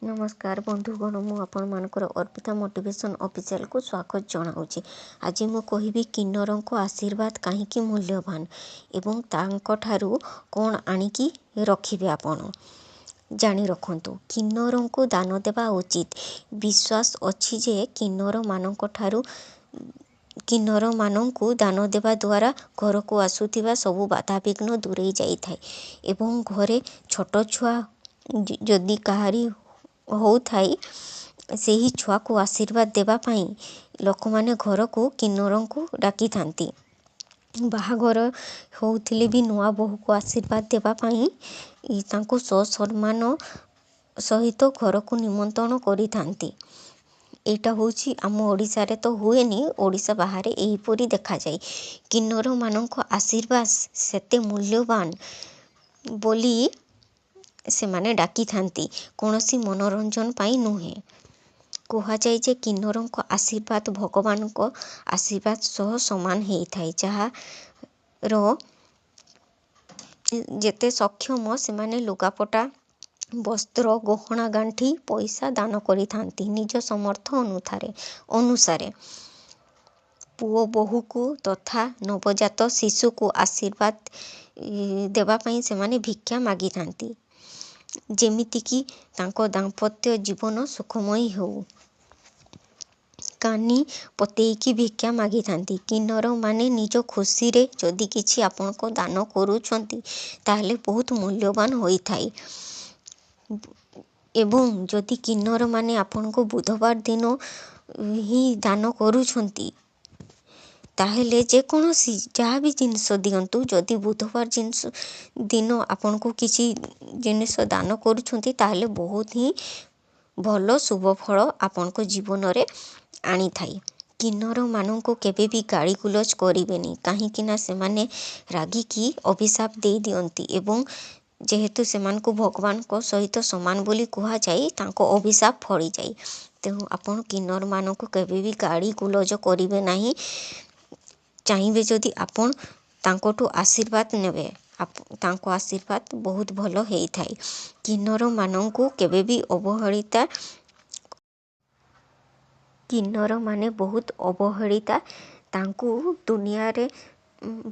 ନମସ୍କାର ବନ୍ଧୁଗଣ, ମୁଁ ଆପଣମାନଙ୍କର ଅର୍ପିତା ମୋଟିଭେସନ୍ ଅଫିସିଆଲକୁ ସ୍ୱାଗତ ଜଣାଉଛି। ଆଜି ମୁଁ କହିବି କିନ୍ନରଙ୍କ ଆଶୀର୍ବାଦ କାହିଁକି ମୂଲ୍ୟବାନ ଏବଂ ତାଙ୍କଠାରୁ କ'ଣ ଆଣିକି ରଖିବେ। ଆପଣ ଜାଣି ରଖନ୍ତୁ, କିନ୍ନରଙ୍କୁ ଦାନ ଦେବା ଉଚିତ। ବିଶ୍ୱାସ ଅଛି ଯେ କିନ୍ନରମାନଙ୍କଠାରୁ କିନ୍ନରମାନଙ୍କୁ ଦାନ ଦେବା ଦ୍ୱାରା ଘରକୁ ଆସୁଥିବା ସବୁ ବାଧାବିଘ୍ନ ଦୂରେଇ ଯାଇଥାଏ ଏବଂ ଘରେ ଛୋଟ ଛୁଆ ଯଦି କାହାରି ହେଉଥାଏ, ସେହି ଛୁଆକୁ ଆଶୀର୍ବାଦ ଦେବା ପାଇଁ ଲୋକମାନେ ଘରକୁ କିନ୍ନରଙ୍କୁ ଡାକିଥାନ୍ତି। ବାହାଘର ହେଉଥିଲେ ବି ନୂଆ ବୋହୂକୁ ଆଶୀର୍ବାଦ ଦେବା ପାଇଁ ତାଙ୍କୁ ସସମ୍ମାନ ସହିତ ଘରକୁ ନିମନ୍ତ୍ରଣ କରିଥାନ୍ତି। ଏଇଟା ହେଉଛି ଆମ ଓଡ଼ିଶାରେ ତ ହୁଏନି, ଓଡ଼ିଶା ବାହାରେ ଏହିପରି ଦେଖାଯାଏ। କିନ୍ନରମାନଙ୍କ ଆଶୀର୍ବାଦ ସେତେ ମୂଲ୍ୟବାନ ବୋଲି ସେମାନେ ଡାକିଥାନ୍ତି, କୌଣସି ମନୋରଞ୍ଜନ ପାଇଁ ନୁହେଁ। କୁହାଯାଏ ଯେ କିନ୍ନରଙ୍କ ଆଶୀର୍ବାଦ ଭଗବାନଙ୍କ ଆଶୀର୍ବାଦ ସହ ସମାନ ହେଇଥାଏ। ଯାହାର ଯେତେ ସକ୍ଷମ, ସେମାନେ ଲୁଗାପଟା, ବସ୍ତ୍ର, ଗହଣା ଗାଣ୍ଠି, ପଇସା ଦାନ କରିଥାନ୍ତି ନିଜ ସମର୍ଥ ଅନୁସାରେ। ପୁଅ ବୋହୂକୁ ତଥା ନବଜାତ ଶିଶୁକୁ ଆଶୀର୍ବାଦ ଦେବା ପାଇଁ ସେମାନେ ଭିକ୍ଷା ମାଗିଥାନ୍ତି, ଯେମିତିକି ତାଙ୍କ ଦାମ୍ପତ୍ୟ ଜୀବନ ସୁଖମୟ ହେଉ। କାନି ପତେଇକି ଭିକ୍ଷା ମାଗିଥାନ୍ତି। କିନ୍ନରମାନେ ନିଜ ଖୁସିରେ ଯଦି କିଛି ଆପଣଙ୍କ ଦାନ କରୁଛନ୍ତି, ତାହେଲେ ବହୁତ ମୂଲ୍ୟବାନ ହୋଇଥାଏ। ଏବଂ ଯଦି କିନ୍ନରମାନେ ଆପଣଙ୍କୁ ବୁଧବାର ଦିନ ହିଁ ଦାନ କରୁଛନ୍ତି, ତାହେଲେ ଯେକୌଣସି ଯାହା ବି ଜିନିଷ ଦିଅନ୍ତୁ, ଯଦି ବୁଧବାର ଜିନିଷ ଦିନ ଆପଣଙ୍କୁ କିଛି ଜିନିଷ ଦାନ କରୁଛନ୍ତି, ତାହେଲେ ବହୁତ ହିଁ ଭଲ ଶୁଭ ଫଳ ଆପଣଙ୍କ ଜୀବନରେ ଆଣିଥାଏ। କିନ୍ନରମାନଙ୍କୁ କେବେ ବି ଗାଳି ଗୁଲଜ କରିବେନି, କାହିଁକିନା ସେମାନେ ରାଗିକି ଅଭିଶାପ ଦେଇଦିଅନ୍ତି ଏବଂ ଯେହେତୁ ସେମାନଙ୍କୁ ଭଗବାନଙ୍କ ସହିତ ସମାନ ବୋଲି କୁହାଯାଏ, ତାଙ୍କ ଅଭିଶାପ ଫଳିଯାଏ। ତେଣୁ ଆପଣ କିନ୍ନରମାନଙ୍କୁ କେବେ ବି ଗାଳି ଗୁଲଜ କରିବେ ନାହିଁ। ଚାହିଁବେ ଯଦି ଆପଣ ତାଙ୍କଠୁ ଆଶୀର୍ବାଦ ନେବେ, ତାଙ୍କ ଆଶୀର୍ବାଦ ବହୁତ ଭଲ ହେଇଥାଏ। କିନ୍ନରମାନଙ୍କୁ କେବେ ବି ଅବହେଳିତା, କିନ୍ନରମାନେ ବହୁତ ଅବହେଳିତା। ତାଙ୍କୁ ଦୁନିଆରେ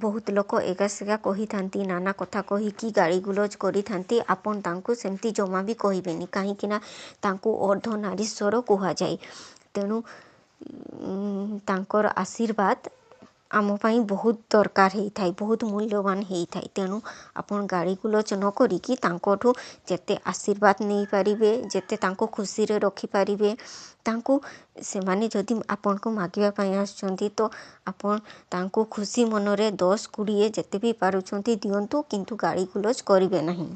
ବହୁତ ଲୋକ ଏଗା ସେଗା କହିଥାନ୍ତି, ନାନା କଥା କହିକି ଗାଳି ଗୁଲଜ କରିଥାନ୍ତି। ଆପଣ ତାଙ୍କୁ ସେମିତି ଜମା ବି କହିବେନି, କାହିଁକିନା ତାଙ୍କୁ ଅର୍ଦ୍ଧନାରୀଶ୍ୱର କୁହାଯାଏ। ତେଣୁ ତାଙ୍କର ଆଶୀର୍ବାଦ ଆମ ପାଇଁ ବହୁତ ଦରକାର ହେଇଥାଏ, ବହୁତ ମୂଲ୍ୟବାନ ହେଇଥାଏ। ତେଣୁ ଆପଣ ଗାଳି ଗୁଲଜ ନ କରିକି ତାଙ୍କଠୁ ଯେତେ ଆଶୀର୍ବାଦ ନେଇପାରିବେ, ଯେତେ ତାଙ୍କୁ ଖୁସିରେ ରଖିପାରିବେ ତାଙ୍କୁ, ସେମାନେ ଯଦି ଆପଣଙ୍କୁ ମାଗିବା ପାଇଁ ଆସୁଛନ୍ତି, ତ ଆପଣ ତାଙ୍କୁ ଖୁସି ମନରେ 10, 20 ଯେତେ ବି ପାରୁଛନ୍ତି ଦିଅନ୍ତୁ, କିନ୍ତୁ ଗାଳି ଗୁଲଜ କରିବେ ନାହିଁ।